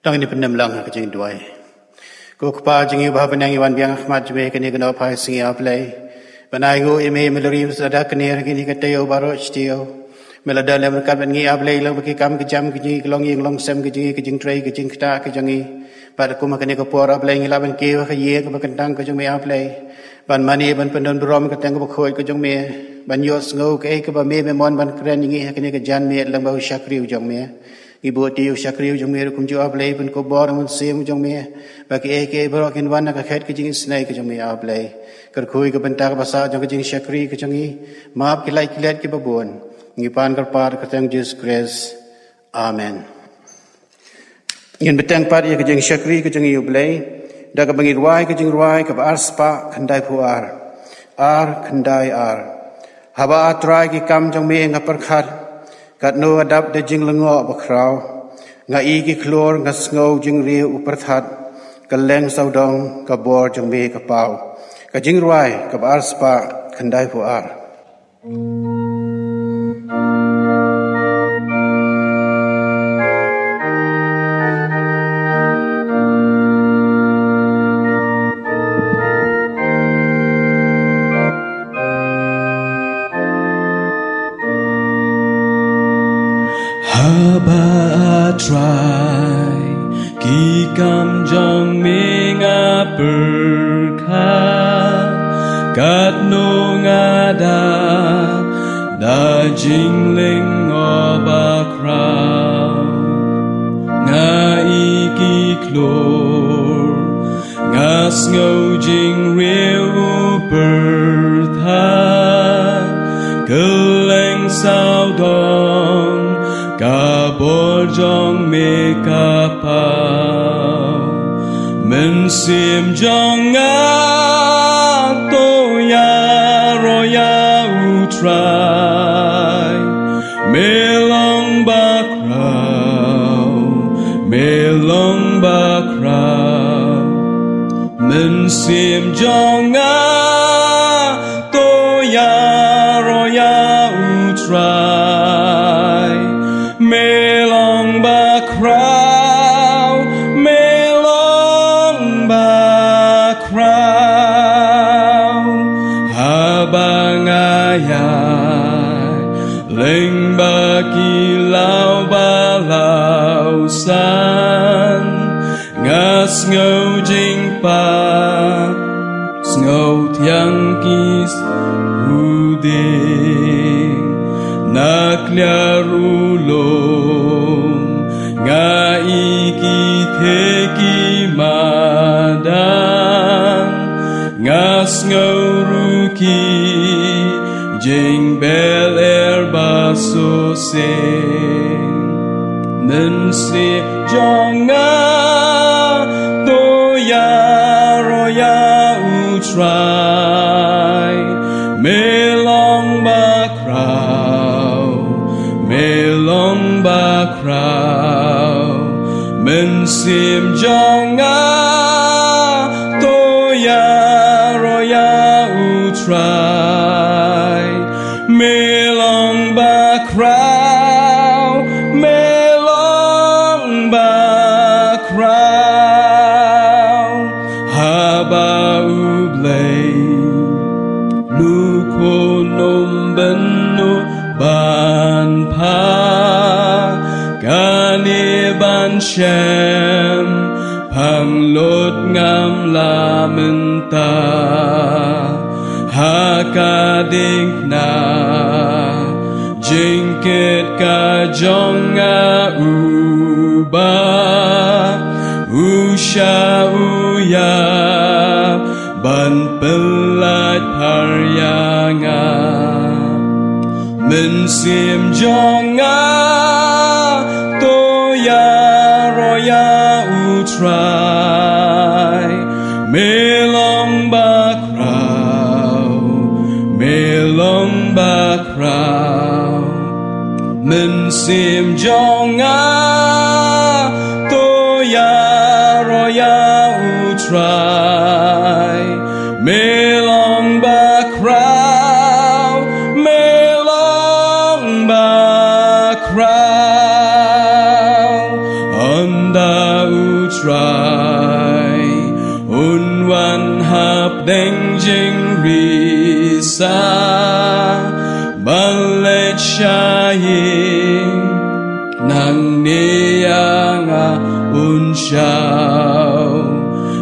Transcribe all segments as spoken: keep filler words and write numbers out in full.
Tang ni pyndem lang ka jingduwai. Ko Kpa jong ngi ba ha bneng, ngi wan biang ha khmat jong me kane ka nongphai sngi, A Blei, ban ai nguh ïa me, me la rim sa da kane ha kine ki taïew baroh shi taïew. Me la don lem ryngkat bad ngi, A Blei, long ba ki kam ki jam ki jong ngi, ki longïing longsem ki jong ngi, ki jingtrei ki jingktah ki jong ngi, bad kum ha kane ka por, A Blei, ngi lah ban kiew ha ka ïing kaba kyntang ka jong me, A Blei, ban mane ban pyndon burom ka kyrteng kaba khuid ka jong me, ban ïohsngew kaei kaba me, me mon ban kren ïa ngi ha kane ka janmiet lang bad u shakri u jong me. Ngi buh ïa u shakri u jong me ruh kumjuh, A Blei, pynkup bor na u Mynsiem u jong me, ba kiei kiei baroh kin wan na ka khet ka jingisynei ka jong me, A Blei. Kyrkhu ïa ka bynta kaba sah jong ka jingshakri ka jong ngi. Map ki lait ki let kiba bun. Ngi pan kyrpad ha ka kyrteng Jisu Khrist. Amen. Ngin bteng pat ïa ka jingshakri ka jong ngi, U Blei, da kaba ngin rwai ka jingrwai kaba ar spah khyndai phew ar. Ar khyndai ar. Haba, A Trai, ki kam jong me nga pyrkhat, katno nga dap da jinglyngngoh bakhraw. Nga i ki khlur, nga sngew jingriew u pyrthat, kylleng sawdong ka bor jong me ka paw. Ka jingrwai kaba ar spah khyndai phew ar. Haba, A Trai, ki kam jong me nga pyrkhat, katno nga dap da jinglyngngoh bakhraw. Nga i ki khlur, nga sngew jingriew u pyrthat, kylleng sawdong ka bor jong me ka paw. Mynsiem jong nga to ïaroh ïa U Trai, me long bakhraw, me long bakhraw. Mynsiem jong nga to ïaroh ïa U Trai, me long bakhraw, me long bakhraw. Haba nga ïaid lyngba ki law ba law san, nga sngew jingpang, sngew thiang ki s-, u dieng. Na kliar u lum nga i ki thei ki madan, nga sngew ruh ki jingbel er ba soseng. Mynsiem jong nga to ïaroh ïa U Trai, me long bakhraw, me long bakhraw. Mynsiem jong nga to ïaroh ïa U Trai, me long bakhraw, me long bakhraw. Haba U Blei, lukhu num bynnu ban pha, kane ban shem, phang lut ngam la mynta. Ha ka diengphna jingkit ka jong nga, Uba u shah u ïap ban pyllait phar ïa nga. Mynsiem jong nga to ïaroh ïa U Trai, me long bakhraw, me long bakhraw. Mynsiem jong nga to ïaroh ïa U Trai, me long bakhraw, me long bakhraw. Ynda Trai, un wan hapdeng jingri sa, ban leit sha ïing, nangne ïa nga un shaw,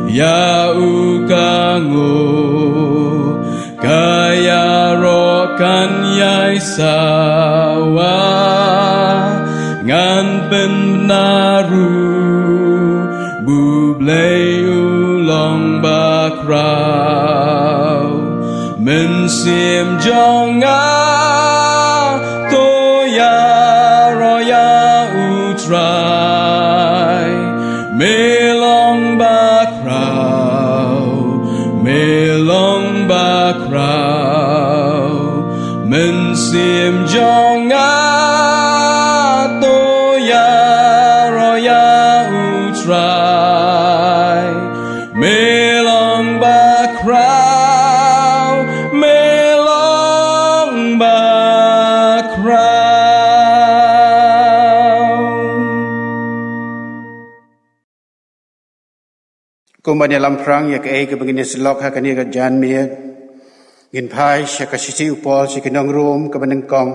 ïa u ka nguh, ka ïaroh kan ïai sawa, ngan pynbna ruh, ba U Blei u long bakhraw. Mynsiem jong nga, to ïaroh ïa U Trai, me long bakhraw, me long bakhraw. Mynsiem jong nga, to ïaroh ïa U Trai, me long bakhraw, me long bakhraw. Kumba ngi ïalam phrang ïa kaei kaba ngin ïa sylloh ha kane ka janmiet, ngin phai sha ka shithi u Paul sha ki nong Rom kaba nyngkong,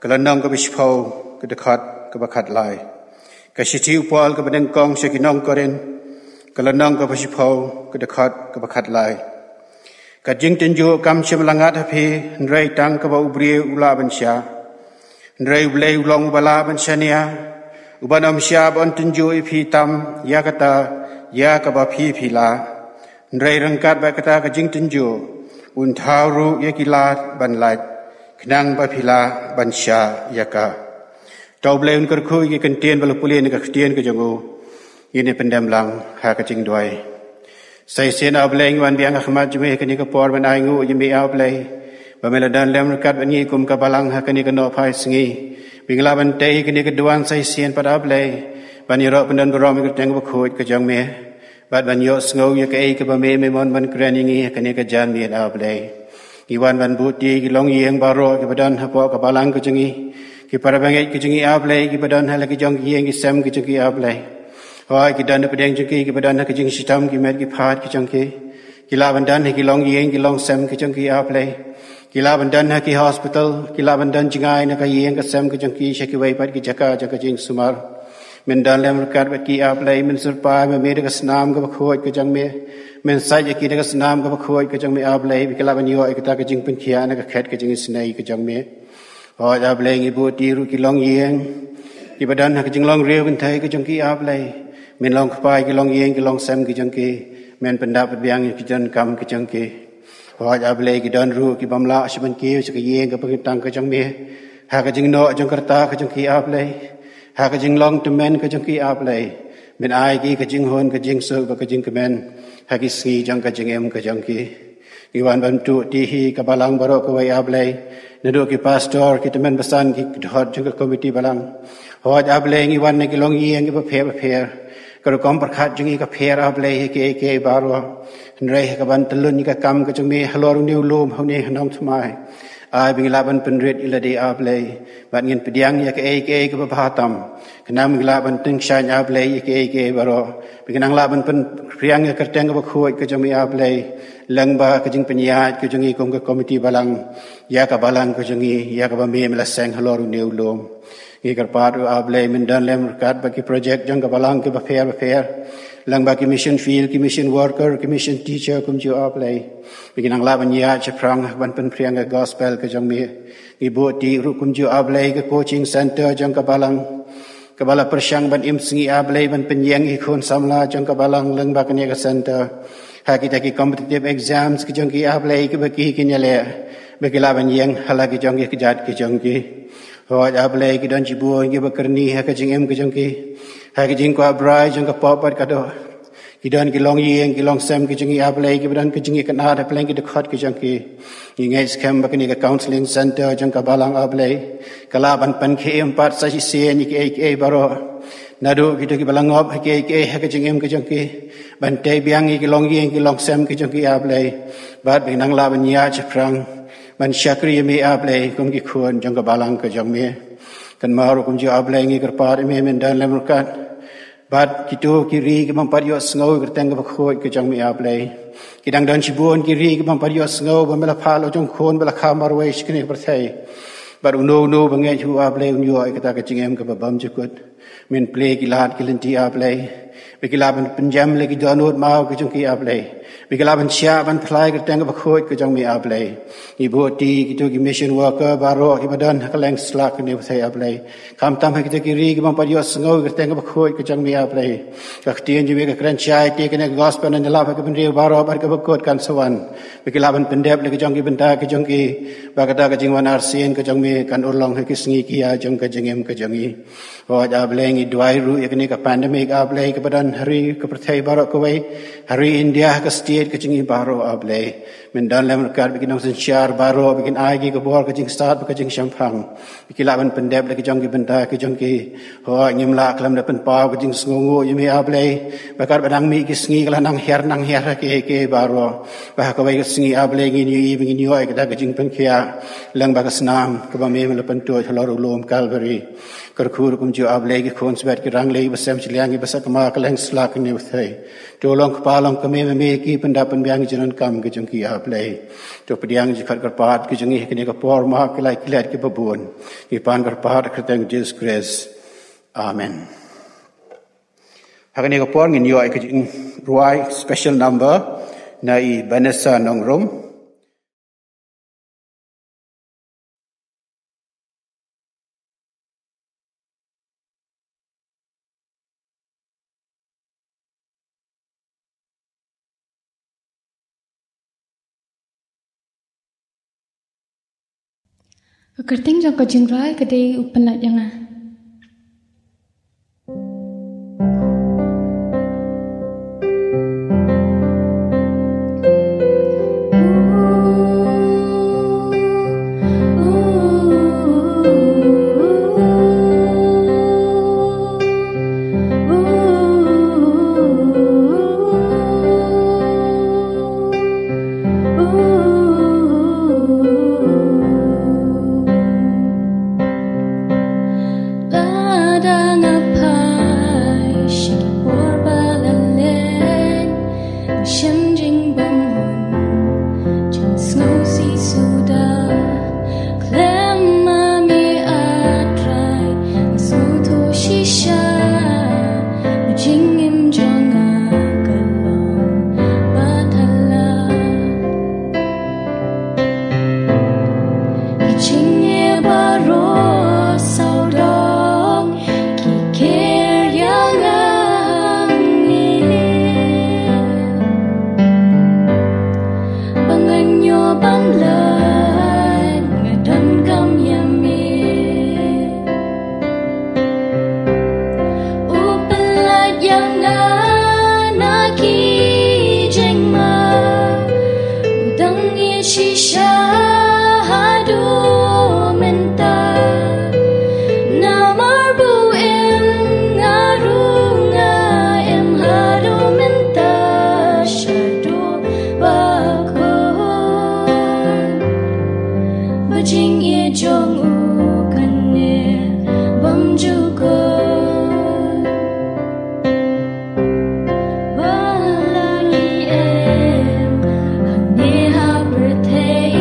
ka lynnong kaba shiphew, ka dkhot kaba khatlai. Ka shithi u Paul kaba nyngkong sha ki nong Korinth, ka lynnong kaba shiphew, ka dkhot kaba khatlai. Ka jingtynjuh kam shym la ngat ha phi, hynrei tang kaba u briew u lah ban shah. Hynrei U Blei u long uba lah ban shaniah, uban ym shah ban tynjuh ïa phi tam ïa kata ïa kaba phi phi lah. Hynrei ryngkat bad kata ka jingtynjuh, un thaw ruh ïa ki lad ban lait, khnang ba phi lah ban shah ïa ka. To U Blei un kyrkhu ïa ki kyntien ba la pule na ka ktien ka jong u. Ngin ïa pyndem lang ha ka jingduwai. Sa shisien A Blei, ngi wan biang ha khmat jong me ha kane ka por ban ainguh ïa me A Blei, ba me la don lem ryngkat bad ngi kum ka balang ha kane ka nohphysngi. Ba ngi lah ban tei ha kane ka duwan sa shisien pat A Blei, ban ïaroh pyndon burom ïa ka kyrteng kaba khuid ka jong me, bad ban ïohsngew ïa kaei kaba me me mon ban kren ïa ngi ha kane ka janmiet A Blei. Ngi wan ban buhti ki longïing baroh kiba don hapoh ka balang ka jong ngi, ki para bangeit ka jong ngi A Blei, kiba don ha la ki jong ki ïing ki sem ka jong ki A Blei. Hooid, ki don hapdeng jong ki kiba don ha ki jingshitom ki met ki phad ki jong ki. Ki lah ban don ha ki longïing ki longsem ki jong ki A Blei. Ki lah ban don ha ki hospital, ki lah ban don jngai na ka ïing ka sem ka jong ki sha kiwei pat ki jaka jong ka jingsumar. Men don lem ryngkat bad ki A Blei, men syrpai ma me da ka snam kaba khuid ka jong me. Men sait ïa ki da ka snam kaba khuid ka jong me A Blei, ba ki lah ban ïoh ïa kata ka jingpynkhiah na ka khet ka jingisynei ka jong me. Hooid A Blei, ngi buhti ruh ki longïing kiba don ha ka jinglong riew kynthei ka jong ki A Blei. Men long kpa ïa ki longïing ki longsem ki jong ki. Men pyndap biang ïa ki jingdonkam ki jong ki. Hooid A Blei, ki don ruh ki bym lah shuh ban kiew sha ka ïing kaba kyntang ka jong me, ha ka jingnoh jong ka rta ka jong ki A Blei, ha ka jinglong tymmen ka jong ki A Blei. Men ai ki ka jinghun ka jingsuk bad ka jingkmen ha ki sngi jong ka jingim ka jong ki. Ngi wan ban buhti hi ka balang baroh kawei A Blei, naduh ki pastor, ki tymmen basan, ki dkhot jong ka komiti balang. Hooid A Blei, ngi wan na ki longïing kiba pher bapher, ka rukom pyrkhat jong ngi ka pher A Blei ha kiei kiei baroh. Hynrei ha kaban tyllun ïa ka kam ka jong me halor une u lum, ha une u nongthymmai, ai ba ngi lah ban pynrit ïa lade A Blei, bad ngin pdiang ïa kaei kaei kaba bha tam, khnang ba ngi lah ban tyngshaiñ A Blei ïa kaei kaei baroh, ba ngin nang lah ban pynphriang ïa ka kyrteng kaba khuid ka jong me A Blei, lyngba ka jingpynïaid ka jong ngi kum ka komiti balang ïa ka balang ka jong ngi, ïa kaba me me la seng halor une u lum. Ngi kyrpad ruh A Blei, men don lem ryngkat bad ki projek jong ka balang kiba pher bapher, lyngba ki mission field, ki mission worker, ki mission teacher kumjuh A Blei, ba ngin nang lah ban ïaid shaphrang ban pynphriang ka gospel ka jong me. Ngi buhti ruh kumjuh A Blei ka coaching center jong ka balang, kaba la pyrshang ban im sngi A Blei ban pynïeng ïa ki khun samla jong ka balang lyngba kane ka center ha kita ki competitive exams ki jong ki A Blei, kiba ki kin ïaleh, ba ki lah ban ïeng ha la ki jong ki kjat ki jong ki. Hooid A Blei, ki don shibun kiba kyrni ha ka jingim ka jong ki, ha ka jingkwah brai jong ka pop bad ka doh. Ki don ki longïing ki longsem ki jong ki A Blei, kiba don ka jingïakynad hapdeng ki dkhot ki jong ki. Ngi ngeit skhem ba kane ka counselling center jong ka balang A Blei, ka lah ban pynkhie im pat sa shisien ïa kiei kiei baroh, naduh kito kiba la ngop ha kiei kiei ha ka jingim ka jong ki, ban tei biang ïa ki longïing ki longsem ki jong ki A Blei, bad ba ngin nang lah ban ïaid shaphrang ban shakri ïa me A Blei kum ki khun jong ka balang ka jong me. Kynmaw ruh kumjuh A Blei, ngi kyrpad ïa me, men don lem ryngkat Bad kito ki ri ki bym pat ïohsngew ïa ka kyrteng kaba khuid ka jong me, A Blei. Ki dang don shibun ki ri ki bym pat ïohsngew ba me la phah la u jong khun ba la kha marwei sha kane ka pyrthei. Bad uno uno ba ngeit ha u, A Blei, un ïoh ïa kata ka jingim kaba bymjukut. Men plie ki lad ki lynti, A Blei. Ba ki lah ban pynjem la ki dohnud maw ki jong ki, A Blei. Ba ki lah ban shah ban pyllait ïa ka kyrteng kaba khuid ka jong me, A Blei. Ngi buh ti kito ki mission worker baroh kiba don ha kylleng slak kane ka pyrthei, A Blei. Khamtam ha kito ki ri ki bym pat ïohsngew ïa ka kyrteng kaba khuid ka jong me, A Blei. Ka ktien jong me ka kren shai te kane ka gospel kan ïalap ha ki bynriew baroh bad kaba kut kan sa wan. Ba ki lah ban pyndep la ki jong ki bynta ki jong ki. Ba kata ka jingwan arsien ka jong me kan urlong ha ki sngi ki yaw jong ka jingim ka jong ngi. Hooid, A Blei, ngi duwai ruh ïa kane ka pandemic, A Blei, kaba don ha ri ka pyrthei baroh kawei. Ha ri India ha ka state ka jong ngi baroh, A Blei. Men don lem ryngkat bad ki nongsynshar baroh ba kin ai ki ka bor ka jingstad bad ka jingshemphang. Ba ki lah ban pyndep la ki jong ki bynta ki jong ki. Hooid, ngim lah khlem da pynpaw ka jingsngewnguh ïa me, A Blei. Ba katba dang mih ki sngi ka la nang hiar nang hiar ha kiei kiei baroh. Ba ha kawei ka sngi, A Blei, ngin ïohi ba ngin ïoh ïa kata ka jingpynkhiah lyngba ka snam kaba me la pyntuid halor u lum Kalbari. Kyrkhu ruh kumjuh, A Blei, ki khun swet ki rangleh, ba sem shiliang, kiba sakma ha kylleng slak kane ka pyrthei. To long kpa long kmie ma me, ki pyndap pynbiang jingdonkam ki jong ki, A Blei. To pdiang jingkhot kyrpad ki jong ngi ha kane ka por, map ki lai ki let kiba bun. Ngi pan kyrpad ha ka kyrteng Jisu Khrist. Amen. Ha kane ka por ngin ïoh ïa ka jingrwai special number na i Vanessa Nongrum. Ka kyrteng jong ka jingrwai ka dei U Pynlait Ïa Nga. Lada nga phai sha ki por ba la leit, nga shem jingbymhun, jingsngewsih suda. Khlem ma me, A Trai, nga sngewthuh shisha ba jingim jong nga ka long bathala. Ki jingeh baroh sawdong ki ker ïa nga hangne. Ba ngan ïoh ban lait, nga donkam ïa me. U pynlait ïa nga na ki jingma, u dang ïeit shisha haduh mynta. Namar ba u im nga ruh nga im haduh mynta shaduh bakhuid. Ba jingïeit jong u kan neh bymjukut. Ba la ngi em hangne ha pyrthei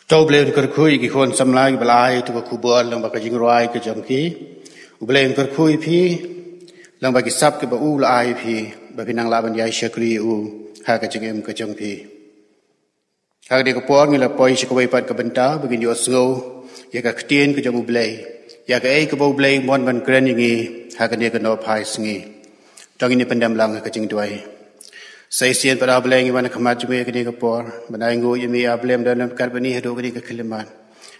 To U Blei un kyrkhu ïa ki khun samla kiba la ai ïa ka khubor lyngba ka jingrwai ka jong ki. U Blei un kyrkhu ïa phi lyngba ki sap kiba u la ai ïa phi, ba phin nang lah ban ïai shakri ïa u ha ka jingim ka jong phi. Ha kane ka por ngi la poi sha kawei pat ka bynta ba ngin ïohsngew ïa ka ktien ka jong U Blei, ïa kaei kaba U Blei u mon ban kren ïa ngi ha kane ka nongphai sngi. To ngin ïa pyndem lang ha ka jingduwai. Sa shisien pat A Blei, ngi wan ha khmat jong me ha kane ka por ban ai nguh ïa me A Blei, ym don kat bani haduh kane ka khyllipmat.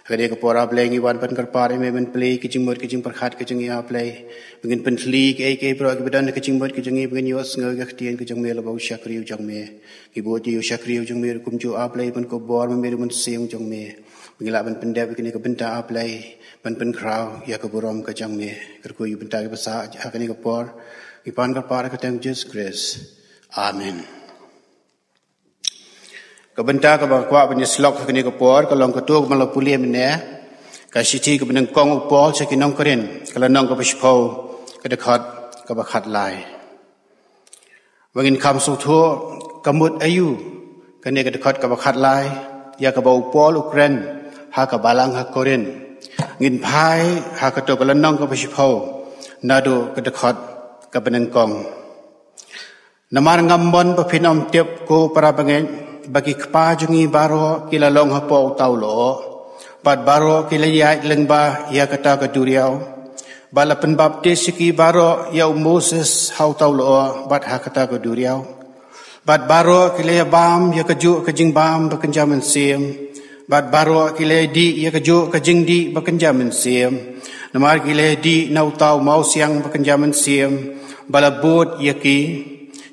Ha kane ka por A Blei, ngi wan ban kyrpad ïa me ban plie ki jingmut ki jingpyrkhat ka jong ngi A Blei, ba ngin pyntylli kiei kiei baroh kiba don ha ka jingmut ka jong ngi, ba ngin ïohsngew ïa ka ktien ka jong me lyngba u shakri u jong me. Ngi bud ïa u shakri u jong me ruh kumjuh A Blei ban kyrkhu bor ma me ruh Mynsiem u jong me, ba ngin lah ban pyndep ïa kane ka bynta A Blei ban pynkhraw ïa ka burom ka jong me. Kyrkhu ïa u bynta kiba sah ha kane ka por. Ngi pan kyrpad ha ka kyrteng Jisu Khrist. Amen. Ka bynta kaba nga kwah ban ïasyllok ha kane ka por ka long kato kaba la pule mynne, ka shithi kaba nyngkong u Paul sha ki nong Korinth, ka lynnong kaba shiphew, ka dkhot kaba khatlai. Ba ngin kham sngewthuh ka mut aïu kane ka dkhot kaba khatlai, ïa kaba u Paul u kren ha ka balang ha Korinth. Ngin phai ha kato ka lynnong kaba shiphew, naduh ka dkhot kaba nyngkong. Namar ngam mon ba phin ym tip, ko para bangeit, ba ki kpa jong ngi baroh ki la long hapoh uta u lyoh, bad baroh ki la ïaid lyngba ïa kata ka duriaw, ba la pynbaptis ïa ki baroh ïa u Moses ha uta u lyoh bad ha kata ka duriaw. Bad baroh ki la ïa bam ïa kajuh ka jingbam ba kynja mynsiem. Bad baroh ki la ïa dih ïa kajuh ka jingdih ba kynja mynsiem. Namar ki la ïa dih na uta u mawsiang ba kynja mynsiem, ba la bud ïa ki.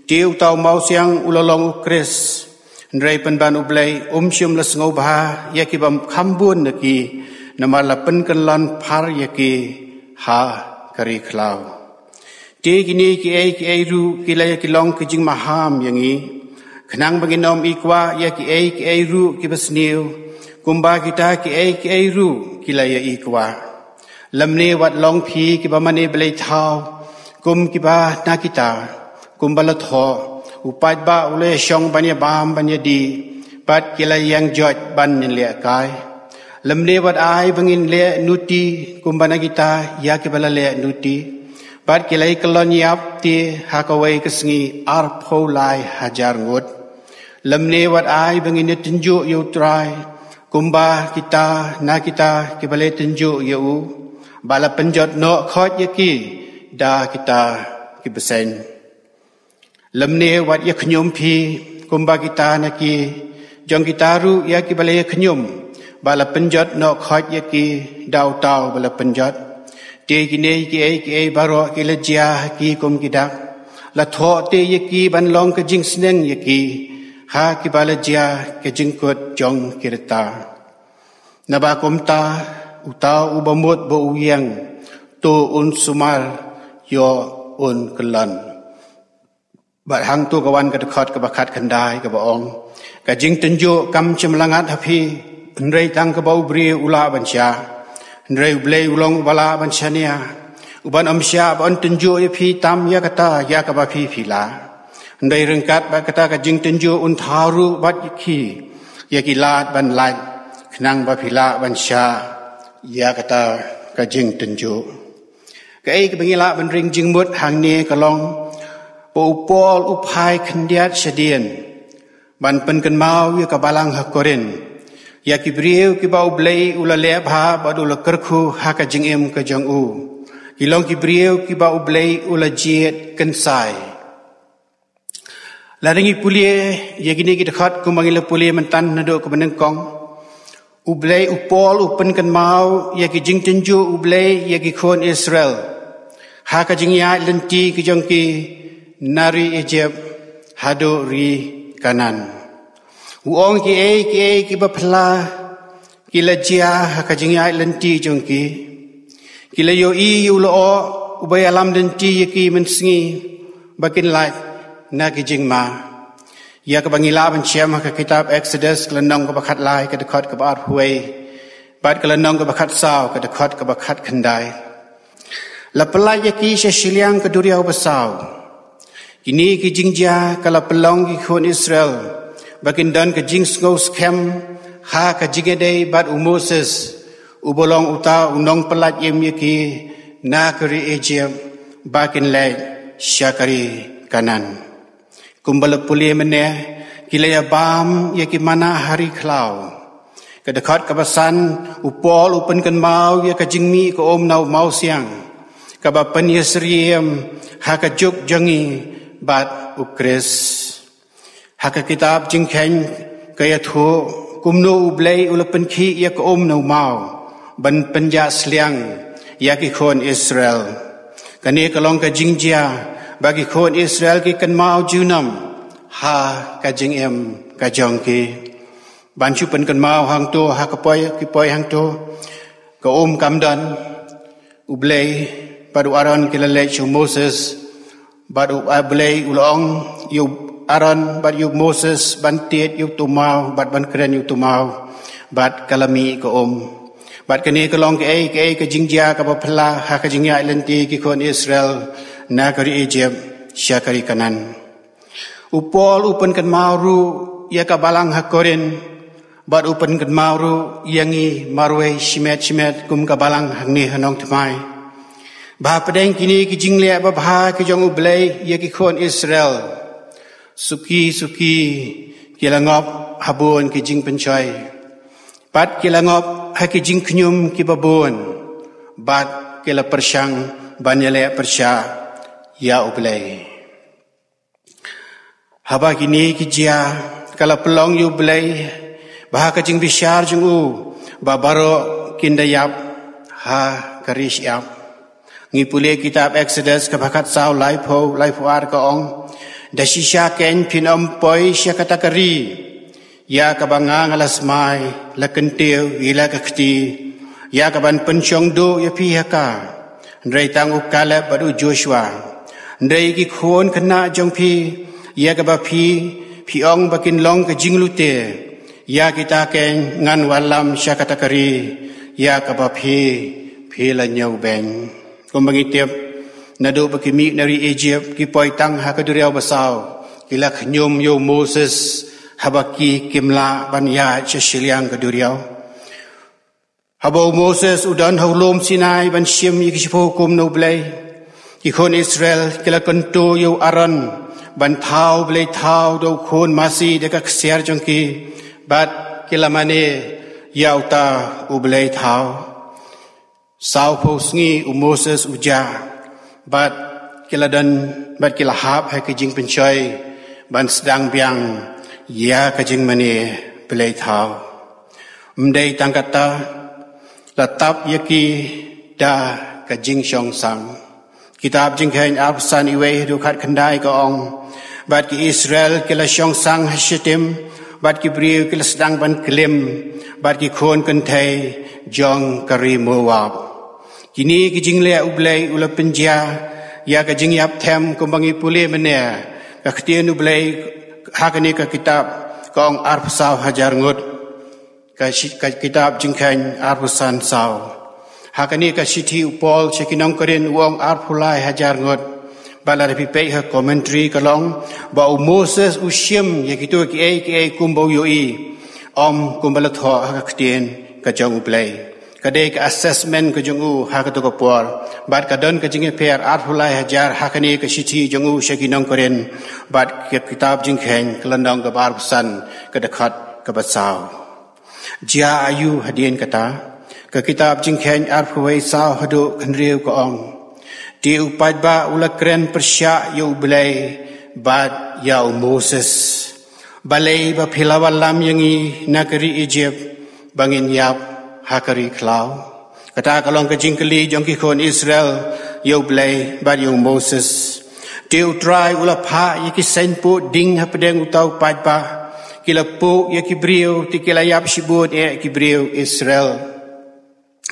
Te uta u mawsiang u la long u Khrist. Hynrei pynban U Blei um shym la sngewbha ïa kiba kham bun na ki, namar la pynkyllon phar ïa ki ha ka ri khlaw. Te kine kiei kiei ruh ki la ïa ki long ki jingmaham ïa ngi, khnang ba ngin ym ikwah ïa kiei kiei ruh kiba sniew, kumba kita kiei kiei ruh ki la ïa ikwah. Lymne wat long phi kiba mane blei thaw kum kiba na kita, kumba la thoh, u paidbah u la ïa shong ban ïa bam ban ïa dih, bad ki la ïeng joit ban ïa leh kai. Lymne wat ai ba ngin leh nuti kumba na kita ïa kiba la leh nuti, bad ki la ïa kyllon ïap te ha kawei ka sngi arphew lai hajar ngut. Lymne wat ai ba ngin ïa tynjuh ïa U Trai, kumba kita na kita kiba la tynjuh ïa u, ba la pynjot noh khoit ïa ki da kita ki bseiñ. Lymne wat ïa khñium phi kumba kita na ki, jong kita ruh ïa kiba la ïa khñium, ba la pynjot noh khoit ïa ki da uta uba la pynjot. Te kine kiei kiei baroh ki la jia ha ki kum ki dak, la thoh te ïa ki ban long ka jingsneng ïa ki ha kiba la jia ka jingkut jong ki rta. Naba kumta, uta uba mut ba u ïeng, to un sumar ïoh un kyllon. Bad hangto ka wan ka dkhot kaba khatkhyndai kaba ong, ka jingtynjuh kam shym la ngat ha phi, hynrei tang kaba u briew u lah ban shah. Hynrei U Blei u long uba lah ban shaniah, uban ym shah ba un tynjuh ïa phi tam ïa kata ïa kaba phi phi lah. Hynrei ryngkat bad kata ka jingtynjuh un thaw ruh bad ïa ki, ïa ki lad ban lait, khnang ba phi lah ban shah ïa kata ka jingtynjuh. Kaei kaba ngi lah ban ring jingmut hangne ka long ba u Paul u phai khyndiat shadien ban pynkynmaw ïa ka balang ha Korinth, ïa ki briew kiba U Blei u la leh bha bad u la kyrkhu ha ka jingim ka jong u. Ki long ki briew kiba U Blei u la jied kynsai. Lada ngi pule ïa kine ki dkhot kumba ngi la pule mynta naduh kaba nyngkong, U Blei, u Paul u pynkynmaw ïa ki jingtynjuh U Blei ïa ki khun Israel ha ka jingïaid lynti ka jong ki na ri Egypt haduh ri Kanaan. U ong kiei kiei kiba phylla ki la jia ha ka jingïaid lynti jong ki. Ki la ïohi ïa u lyoh uba ïalam lynti ïa ki mynsngi ba kin lait na ki jingma. Ïa kaba ngi lah ban shem ha ka kitab Exodus ka lynnong kaba khatlai ka dkhot kaba arphew wei, bad ka lynnong kaba khatsaw ka dkhot kaba khatkhyndai. La pyllait ïa ki sha shiliang ka duriaw basaw. Kine ki jingjia ka la pynlong ki khun Israel ba kin don ka jingsngew skhem Ha ka jingïadei bad u Moses, uba long uta u nongpyllait im ïa ki na ka ri Ijip, ba kin leit sha ka ri Kanaan. Kumba la pule mynne, ki la ïabam ïa ki manna ha ri khlaw. Ka dkhot kaba san, u Paul u pynkynmaw ïa ka jingmih ka um na u mawsiang, kaba pynïasyriem ha ka juk jong ngi bad u Khrist. Ha ka kitab Jingkheiñ ka ïathuh kumno U Blei u la pynkhih ïa ka um na u maw ban pynjah sliang ïa ki khun Israel. Kane ka long ka jingjia ba ki khun Israel ki kynmaw junom ha ka jingim ka jong ki. Ban shu pynkynmaw hangto ha ka poi, ki poi hangto, ka um kam don. U Blei bad u Aaron ki la leit sha u Moses, bad U Blei u la ong ïa u Aaron bad ïa u Moses ban tied ïa u tumaw bad ban kren ïa u tumaw, bad ka la mih ka um. Bad kane ka long kaei kaei ka jingjia kaba phylla ha ka jingïaid lynti ki khun Israel na ka ri Ijip sha ka ri Kanaan. U Paul u pynkynmaw ruh ïa ka balang ha Korinth, bad u pynkynmaw ruh ïa ngi marwei shimet shimet kum ka balang hangne ha Nongthymmai, ba hapdeng kine ki jingleh babha ki jong U Blei ïa ki khun Israel, suki suki ki la ngop ha bun ki jingpynshoi, bad ki la ngop ha ki jingkhñium kiba bun, bad ki la pyrshang ban ïaleh pyrshah ïa U Blei. Haba kine ki jia, ka la pynlong ïa U Blei ba ha ka jingbishar jong u ba baroh kin da ïap ha ka ri shyiap. Ngi pule kitab Exodus kaba khatsaw, laiphew, laiphew ar, ka ong: Da shisha keiñ phin ym poi sha kata ka ri ïa kaba nga, nga la smai, la kyntiew ïa la ka kti, ïa kaban pynshong duh ïa phi ha ka, hynrei tang u Kaleb bad u Joshua. Hynrei ki khun khynnah jong phi, ïa kaba phi, phi ong ba kin long ka jinglute, ïa kita keiñ ngan wallam sha kata ka ri ïa kaba phi, phi la ñiewbeiñ. Kumba ngi tip, naduh ba ki mih na ri Ijip, ki poi tang ha ka duriaw basaw, ki la khñium ïa u Moses haba ki, kim lah ban ïaid sha shiliang ka duriaw. Haba u Moses u don ha u lum Sinai ban shim ïa ki shiphew hukum na U Blei, ki khun Israel ki la kyntu ïa u Aaron ban thaw blei thaw da u khun masi da ka ksiar jong ki, bad ki la mane ïa uta u blei thaw. Sawphew sngi u Moses u jah, bad ki la don, bad ki la hap ha ka jingpynshoi ban sdang biang ïa ka jingmane blei thaw. Ym dei tang kata, la tap ïa ki da ka jingshong sang. Kitab Jingkheiñ arphew san, wei haduh khatkhyndai ka ong: Bad ki Israel ki la shong sang ha Shittim, bad ki briew ki la sdang ban klim, bad ki khun kynthei jong ka ri Moab. Kine ki jingleh U Blei u la pynjia ïa ka jingïap them, kumba ngi pule mynne, ka ktien U Blei ha kane ka kitab ka ong arphew saw hajar ngut. Ka shi-, ka kitab Jingkheiñ arphew san saw. Ha kane ka shithi u Paul sha ki nong Korinth u ong arphew lai hajar ngut. Bad lada phi peit ha commentary ka long ba u Moses u shim ïa kito kiei kiei kumba u ïohi, ym kumba la thoh ha ka ktien ka jong U Blei. Ka dei ka assessment ka jong u ha kato ka por. Bad ka don ka jingïapher arphew lai hajar ha kane ka shithi jong u sha ki nong Korinth bad ka kitab Jingkheiñ ka lynnong kaba arphew san, ka dkhot kaba saw. Jia aïu hadien kata? Ka kitab Jingkheiñ arphew wei saw haduh khyndai ka ong: Te u paidbah u la kren pyrshah ïa U Blei bad ïa u Moses: Balei ba phi la wallam ïa ngi na ka ri Ijip ba ngin ïap ha ka ri khlaw? Kata ka long ka jingkylli jong ki khun Israel ïa U Blei bad ïa u Moses. Te U Trai u la phah ïa ki seiñ puh ding hapdeng uta u paidbah. Ki la puh ïa ki briew, te ki la ïap shibun eh ki briew Israel.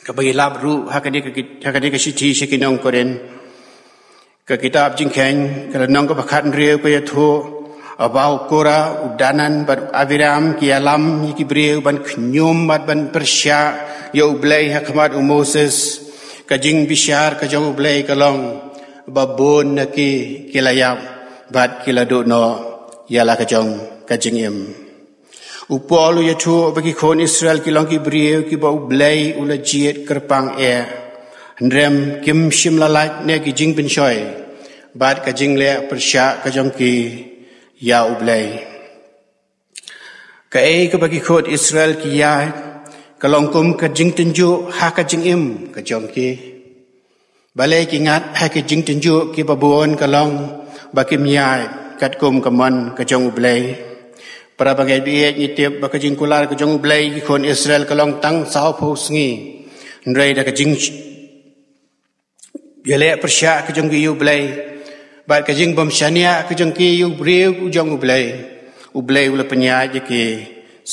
Kaba ngi lap ruh ha kane ka kit-, ha kane ka shithi sha ki nong Korinth. Ka kitab Jingkheiñ ka lynnong kaba khathynriew ka ïathuh ba u Korah, u Dathan bad u Abiram ki ïalam ïa ki briew ban khñium bad ban pyrshah ïa U Blei ha khmat u Moses. Ka jingbishar ka jong U Blei ka long ba bun na ki ki la ïap bad ki la duh noh ïa la ka jong ka jingim. U Paul u ïathuh ba ki khun Israel ki long ki briew kiba U Blei u la jied kyrpang eh. Hynrei kim shym la lait na ki jingpynshoi bad ka jingleh pyrshah ka jong ki ïa U Blei. Kaei kaba ki khun Israel ki ïaid ka long kum ka jingtynjuh ha ka jingim ka jong ki. Balei ki ngat ha ki jingtynjuh kiba bun ka long ba kim ïaid katkum ka mon ka jong U Blei. Para bangeit baieit, ngi tip ba ka jingkular ka jong U Blei ïa ki khun Israel ka long tang sawphew sngi. Hynrei da ka jing ïaleh pyrshah ka jong ki ïa U Blei bad ka jingbymshaniah ka jong ki ïa u briew u jong U Blei, U Blei u la pynïaid ïa ki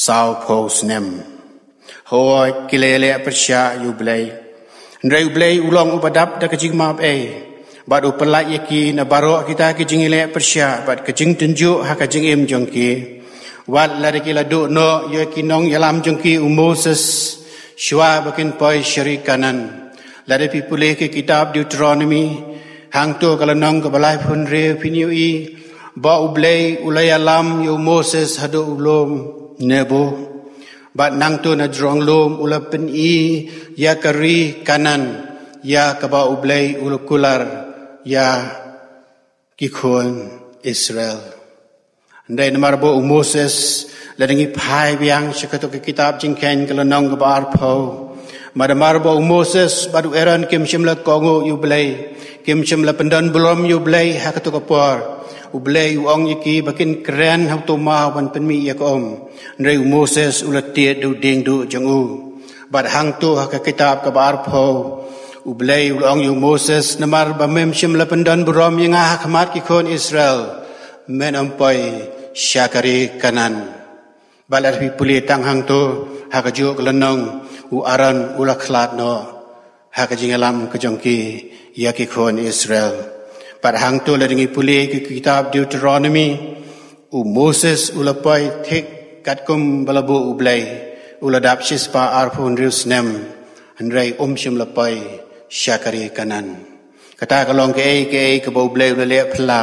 sawphew snem. Hooid, ki la ïaleh pyrshah ïa U Blei. Hynrei U Blei u long uba dap da ka jingmap ei bad u pyllait ïa ki na baroh kita ki jingïaleh pyrshah bad ka jingtynjuh ha ka jingim jong ki. Wat lada ki la duh noh ïa ki nongïalam jong ki u Moses shuwa ba kin poi sha ri Kanaan. Lada phi pule ki kitab Deuteronomi, hangto ka lynnong kaba laiphew hynriew phin ïohi ba U Blei u la ïalam ïa u Moses haduh u lum Nebo. Bad nangto na jrong lum u la pyni ïa ka ri Kanaan ïa kaba U Blei u la kular ïa ki khun Israel. Hynrei namar ba u Moses, lada ngi phai biang sha kato ka kitab Jingkheiñ ka lynnong kaba arphew, namar ba u Moses bad u Aaron kim shym la kohnguh ïa U Blei, kim shym la pyndon burom ïa U Blei ha kato ka por. U Blei u ong ïa ki ba kin kren ha uto u maw ban pynmih ïa ka um. Hynrei u Moses u la tied da u dieng duh jong u. Bad hangto ha ka kitab kaba arphew, U Blei u la ong ïa u Moses, namar ba mem shym la pyndon burom ïa nga ha khmat ki khun Israel, men ym poi sha ka ri Kanaan. Bad lada phi pule tang hangto ha kajuh ka lynnong, u Aaron u la khlad noh ha ka jingïalam ka jong ki ïa ki khun Israel. Bad hangto lada ngi pule ki kitab Deuteronomi, u Moses u la poi thik katkum ba la buh U Blei, u la dap shispah arphew hynriew snem, hynrei um shym la poi sha ka ri Kanaan. Kata ka long kaei kaei kaba U Blei u la leh phylla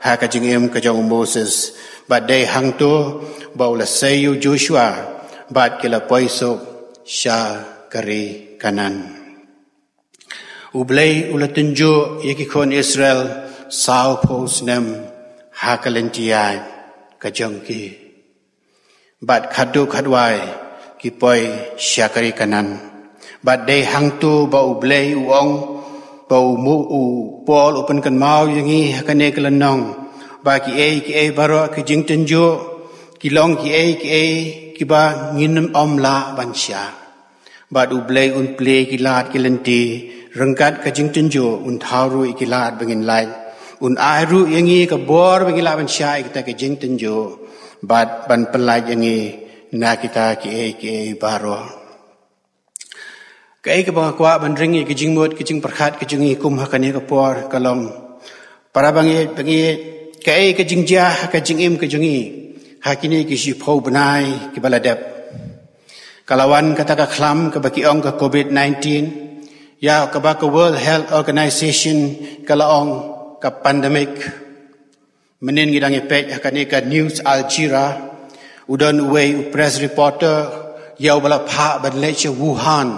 ha ka jingim ka jong u Moses. Bad dei hangto ba u la sei ïa u Joshua bad ki la poi suk sha ka ri Kanaan. U Blei u la tynjuh ïa ki khun Israel sawphew snem ha ka lynti ïaid ka jong ki. Bad khatduh khatwai ki poi sha ka ri Kanaan. Bad dei hangto ba U Blei u ong, ba u Mo-, u Paul u pynkynmaw ïa ngi ha kane ka lynnong, ba kiei kiei baroh ki jingtynjuh ki long kiei kiei kiba ngin ym lah ban shah. Bad U Blei un plie ki lad ki lynti ryngkat ka jingtynjuh, un thaw ruh ïa ki lad ba ngin lait, un ai ruh ïa ngi ka bor ba ngin lah ban shah ïa kita ki jingtynjuh bad ban pyllait ïa ngi na kita kiei kiei baroh. Kaei kaba nga kwah ban ring ïa ka jingmut ka jingpyrkhat ka jong ngi kum ha kane ka por ka long, para bangeit, bangeit, kaei ka jingjia ha ka jingim ka jong ngi ha kine ki shiphew bnai kiba la dep. Ka la wan kata ka khlam kaba ki ong ka covid nineteen, ïa kaba ka World Health Organization ka la ong ka pandemic. Mynnin ngi dang ïa peit ha kane ka News Al Jazeera, u don uwei u press reporter ïa uba la phah ban leit sha Wuhan,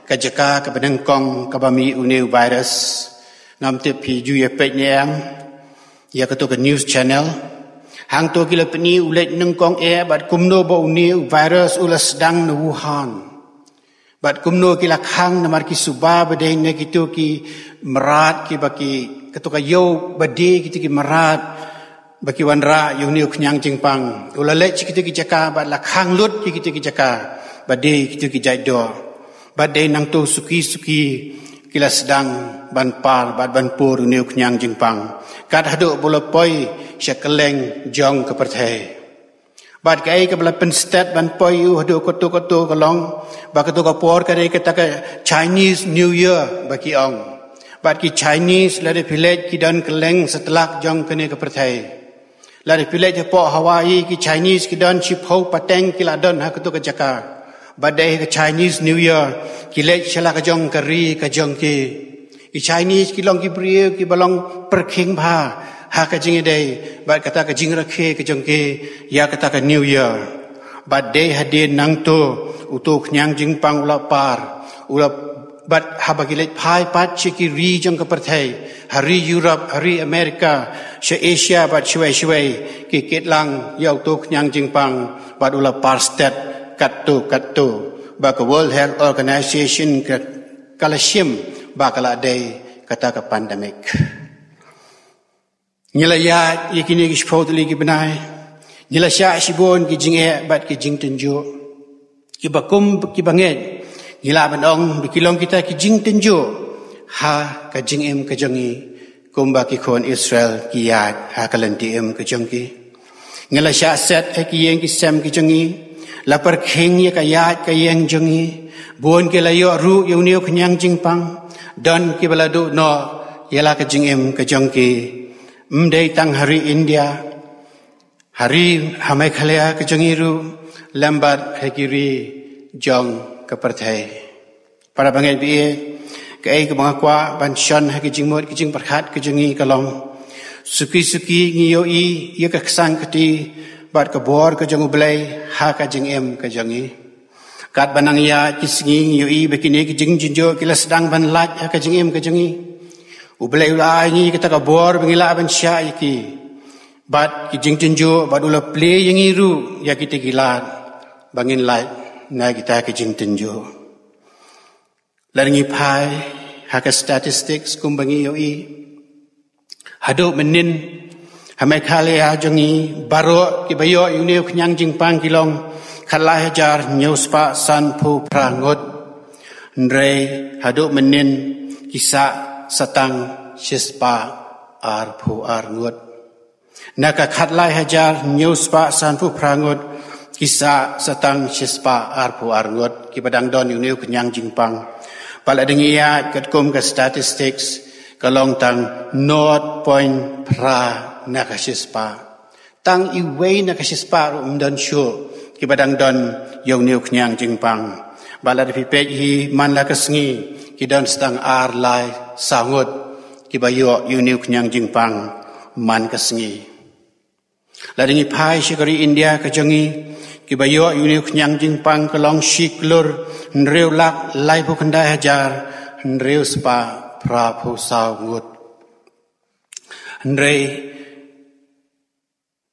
ka jaka kaba nyngkong kaba mih une u virus. Ngam tip phi ju ïa peit ne em ïa kato ka news channel. Hangto ki la pyni u leit nyngkong eh bad kumno ba une u virus u la sdang na Wuhan. Bad kumno ki la khang namar ki suba ba dei na kito ki mrad kiba ki, kato ka ïew ba die kito ki mrad ba ki wanrah ïa une u khñiang jingpang. U la leit sha kito ki jaka bad la khang lut ïa kito ki jaka ba die kito ki jait doh. Bad dei nangto suki suki ki la sdang ban par bad ban pur une u khñiang jingpang, kat haduh ba u la poi sha kylleng jong ka pyrthei. Bad kaei kaba la pynstet ban poi ïa u haduh kato kato ka long ba kato ka por ka dei kata ka Chinese New Year ba ki ong. Bad ki Chinese, lada phi leit, ki don kylleng satlak jong kane ka pyrthei. Lada phi leit hapoh Hawaii, ki Chinese ki don shiphew pateng ki la don ha kato ka jaka. Bad dei ka Chinese New Year, ki leit sha la ka jong ka ri ka jong ki. Ki Chinese ki long ki briew kiba long pyrkhing bha ha ka jingïadei bad kata ka jingrakhe ka jong ki ïa kata ka New Year. Bad dei hadien nangto, uto u khñiang jingpang u la par, u la, bad haba ki leit phai pat sha ki ri jong ka pyrthei, ha ri Europe, ha ri America, sha Asia bad shawei shawei, ki kit lang ïa uto u khñiang jingpang, bad u la par stet katto katto, ba ka World Health Organization ka, ka la shim ba ka la dei kata ka pandemic. Ngi la ïaid ïa kine ki shiphew tylli ki bnai. Ngi la shah shibun ki jingeh bad ki jingtynjuh. Kiba kum kiba ngeit, ngi lah ban ong ba ki long kita ki jingtynjuh ha ka jingim ka jong ngi, kumba ki khun Israel ki ïaid ha ka lynti im ka jong ki. Ngi la shah set ha ki ïing ki sem ki jong ngi, la pyrkhing ïa ka ïaid ka ïeng jong ngi. Bun ki la ïoh ruh ïa une u khñiang jingpang. Don kiba la duh noh ïa la ka jingim ka jong ki. Ym dei tang ha ri India, ha ri, ha Meghalaya ka jong ngi ruh, lem bad ha ki ri jong ka pyrthei. Para bangeit ba ïeit, kaei kaba nga kwah ban shon ha ki jingmut ki jingpyrkhat ka jong ngi ka long, suki suki ngi ïohi ïa ka ksang kti bad ka bor ka jong U Blei ha ka jingim ka jong ngi. Katba nang ïaid ki sngi ngi ïohi ba kine ki jingtynjuh ki la sdang ban lait ha ka jingim ka jong ngi. U Blei u la ai ngi kata ka bor ba ngi lah ban shah ïa ki. Bad ki jingtynjuh, bad u la plie ïa ngi ruh ïa kita ki lad ba ngin lait na kita ki jingtynjuh. Lada ngi phai ha ka statistics kumba ngi ïohi, haduh mynnin ha Meghalaya jong ngi, baroh kiba ïoh ïa une u khñiang jingpang ki long khatlai hajar hynñiew spah sanphew phra ngut. Hynrei haduh mynnin ki sah sa tang shispah arphew ar ngut. Na ka khatlai hajar hynñiew spah sanphew phra ngut, ki sah sa tang shispah arphew ar ngut kiba dang don ïa une u khñiang jingpang. Bad lada ngi ïaid katkum ka statistics, ka long tang nought point phra na ka shispah. Tang iwei na ka shispah ruh ym don shuh kiba dang don ïa une u khñiang jingpang. Bad lada phi peit hi, man la ka sngi ki don sa tang ar lai saw ngut kiba ïoh ïa une u khñiang jingpang man ka sngi. Lada ngi phai sha ka ri India ka jong ngi, kiba ïoh ïa une u khñiang jingpang ka long shi klur hynriew lak laiphew khyndai hajar hynriew spah phraphew saw ngut. Hynrei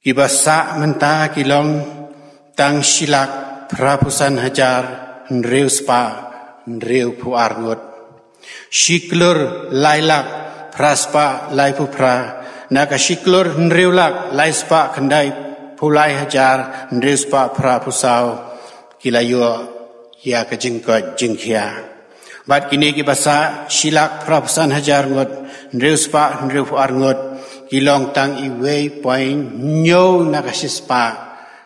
kiba sah mynta ki long tang shi lak phraphew san hajar hynriew spah hynriewphew ar ngut. Shi klur lai lak phra spah laiphew phra na ka shi klur hynriew lak lai spah khyndaiphew lai hajar hynriew spah phraphew saw ki la ïoh ïa ka jingkoit jingkhia. Bad kine kiba sah shi lak phraphew san hajar ngut hynriew spah hynriewphew ar ngut ki long tang iwei point hynñiew na ka shispah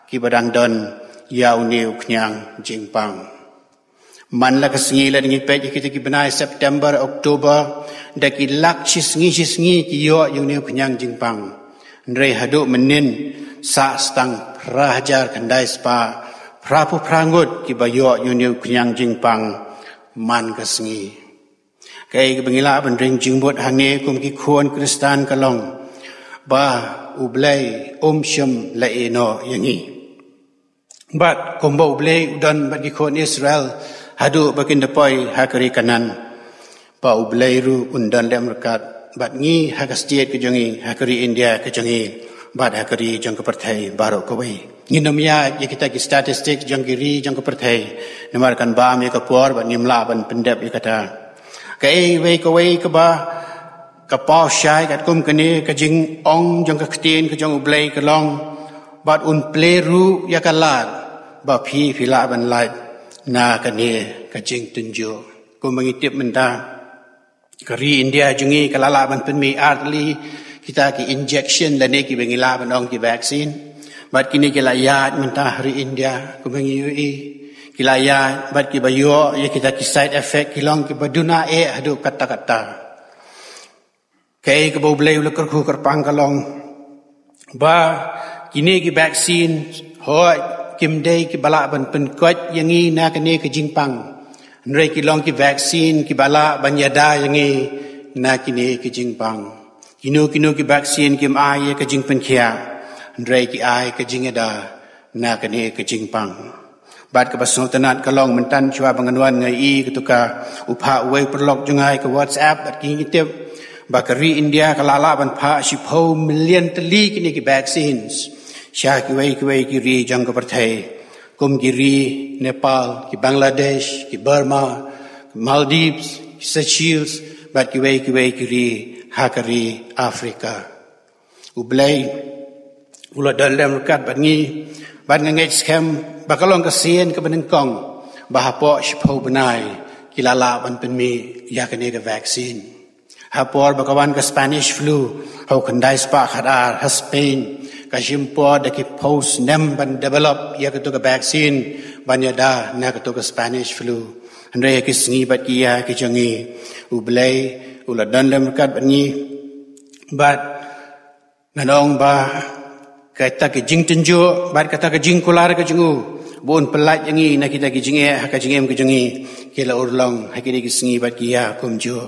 kiba dang don ïa une u khñiang jingpang. Man la ka sngi, lada ngi peit ïa kita ki bnai September, October, da ki lak shi sngi shi sngi ki ïoh ïa une u khñiang jingpang. Hynrei haduh mynnin sah sa tang phra hajar khyndai spah phraphew phra ngut kiba ïoh ïa une u khñiang jingpang man ka sngi. Kaei kaba ngi lah ban ring jingmut hangne kum ki khun Khristan ka long ba U Blei um shym la ïehnoh ïa ngi. Bad kumba U Blei u don bad ki khun Israel haduh ba kin da poi ha ka ri Kanaan, ba U Blei ruh un don lem ryngkat bad ngi ha ka state ka jong ngi, ha ka ri India ka jong ngi, bad ha ka ri jong ka pyrthei baroh kawei. Ngin ym ïaid ïa kita ki statistic jong ki ri jong ka pyrthei, namar kan bam ïa ka por bad ngim lah ban pyndep ïa kata. Kaei kawei kaba ka paw shai katkum kane ka jingong jong ka ktien ka jong U Blei ka long, bad un plie ruh ïa ka lad ba phi phi lah ban lait na kane ka jingtynjuh. Kumba ngi tip mynta, ka ri India jong ngi ka la lah ban pynmih ar tylli kita ki injection lane kiba ngi lah ban ong ki vaccine. Bad kine ki la ïaid mynta ha ri India kumba ngi ïohi. Ki la ïaid bad kiba ïoh ïa kita ki side effect ki long kiba duna eh haduh katta katta. Kaei kaba U Blei u la kyrkhu kyrpang ka long ba kine ki vaccine, hooid, kim dei kiba lah ban pynkoit ïa ngi na kane ka jingpang. Hynrei ki long ki vaccine kiba lah ban ïada ïa ngi na kine ki jingpang. Kino kino ki vaccine kim ai ïa ka jingpynkhiah, hynrei ki ai ka jingïada na kane ka jingpang. Bad kaba sngewtynnat ka long mynta shuwa ba ngan wan nga ïohi katu ka u phah uwei u paralok jong nga ha ka WhatsApp bad ki ngi tip ba ka ri India ka la lah ban phah shiphew million tylli kine ki vaccines sha kiwei kiwei ki ri jong ka pyrthei, kum ki ri Nepal, ki Bangladesh, ki Burma, Maldives, ki Seychelles, bad kiwei kiwei ki ri ha ka ri Africa. U Blei u la don lem ryngkat bad ngi, bad nga ngeit skhem ba ka long ka sien kaba nyngkong ba hapoh shiphew bnai ki la lah ban pynmih ïa kane ka vaccine. Ha por ba ka wan ka Spanish flu ha u khyndai spah khatar ha Spain, ka shim por da ki phew snem ban develop ïa katu ka vaccine ban ïada na katu ka Spanish flu. Hynrei ha ki sngi bad ki ïa ki jong ngi, U Blei u la don lem ryngkat bad ngi, bad ngan ong ba kata ka jingtynjuh bad kata ka jingkular ka jong u ba un pyllait ïa ngi na kita ki jingeh ha ka jingim ka jong ngi, ki la urlong ha kine ki sngi bad ki ïa kumjuh.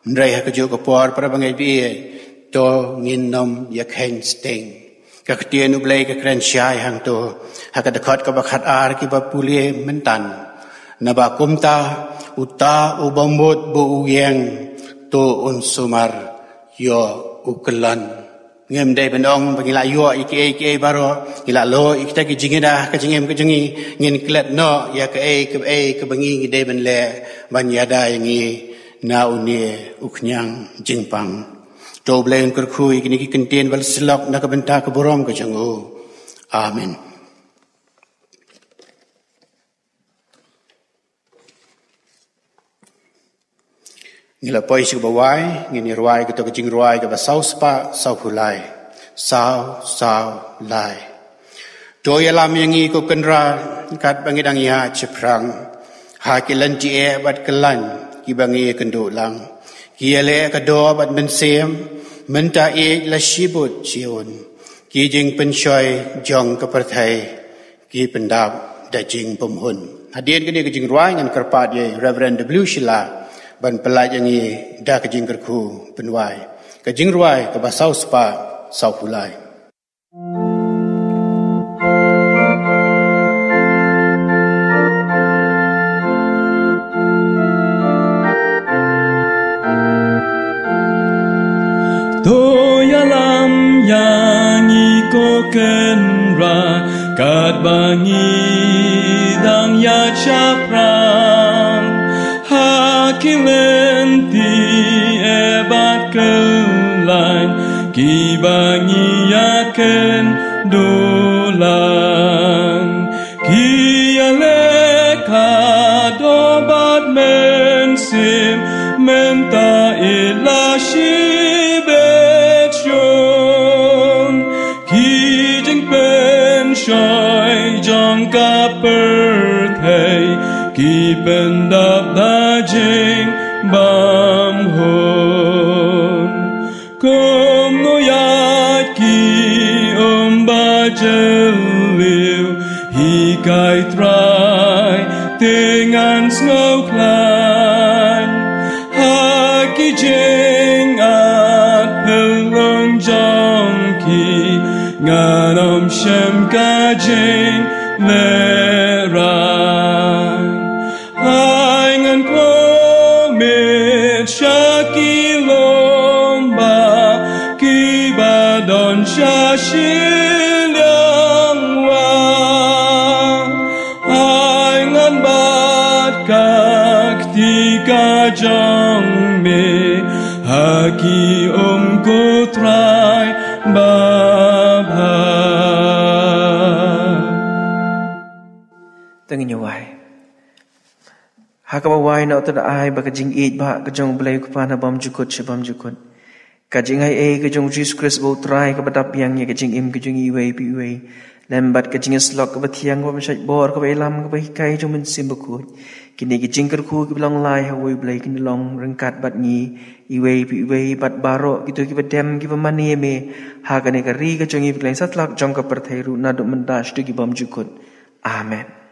Hynrei ha kajuh ka por, para bangeit baieit, to ngin nym ïa kheiñ sting. Ka ktien U Blei ka kren shai hangto ha ka dkhot kaba khatar, kiba pule mynta: Naba kumta, uta u bym bud ba u ïeng, to un sumar ïoh u kyllon. Ngim dei ban ong ba ngi la ïoh ïa kiei kiei baroh, ngi la lah ïa kita ki jingïada ha ka jingim ka jong ngi, ngin klet noh ïa kaei kaei kaba ngi ngi dei ban leh ban ïada ïa ngi na une u khñiang jingpang. To U Blei un kyrkhu ïa kine ki kyntien ba la syllok na ka bynta ka burom ka jong u. Amen. Ngi la poi sha kaba wai, ngin ïa rwai kato ka jingrwai kaba saw spah saw phew lai. Saw, saw, lai. To ïalam ïa ngi ko Kynrad, katba ngi dang ïaid shaphrang ha ki lynti eh bad kyllaiñ kiba ngi ïakynduh lang. Ki ïaleh ka doh bad mynsiem, mynta ïeit la shibun shibun. Ki jingpynshoi jong ka pyrthei ki pyndap da jingbymhun. Hadien kane ka jingrwai ngan kyrpad ïa Reverend W Shylla ban pyllait ïa ngi da ka jingkyrkhu pynwai. Ka jingrwai kaba saw spah saw phew lai. To ïalam ïa ngi ko Kynrad, katba ngi dang ïaid shaphrang ha ki lynti eh bad kyllaiñ kiba ngi ïakynduh lang. Ki ïaleh ka doh bad mynsiem, mynta ïeit la shibit shibun. Ki jingpynshoi jong ka pyrthei ki pyndap da jingbymhun. Kumno ïa ki um ba jylliew, hikai Trai, te ngan sngewkhlaiñ. Ha ki jingat phyllung jong ki, ngan ym shem ka jinglehraiñ. Ai ngan kohnguh sha ki lum ba kiba don sha shiliang wah. Ai ngan bat ka kti ka jong me ha ki um ko Trai babha. To ngin ïa wai. Ha kaba wai, ngi ai ba ka jingïeit ba ka jong U Blei U Kpa na bymjukut sha bymjukut, ka jingai ei ka jong U Jisu Khrist ba U Trai kaba dap biang ïa ka jingim ka jong iwei pa iwei, lem bad ka jingïasyllok kaba thiang, kaba pynshait bor, kaba ïalam, kaba hikai jong U Mynsiem Bakhuid, kine ki jingkyrkhu kiba long lai ha uwei U Blei kin long ryngkat bad ngi iwei pa iwei, bad baroh kito kiba dem kiba mane ïa me ha kane ka ri ka jong ngi, bad ha ki satlak jong ka pyrthei ruh, naduh mynta shaduh ki bymjukut. Amen.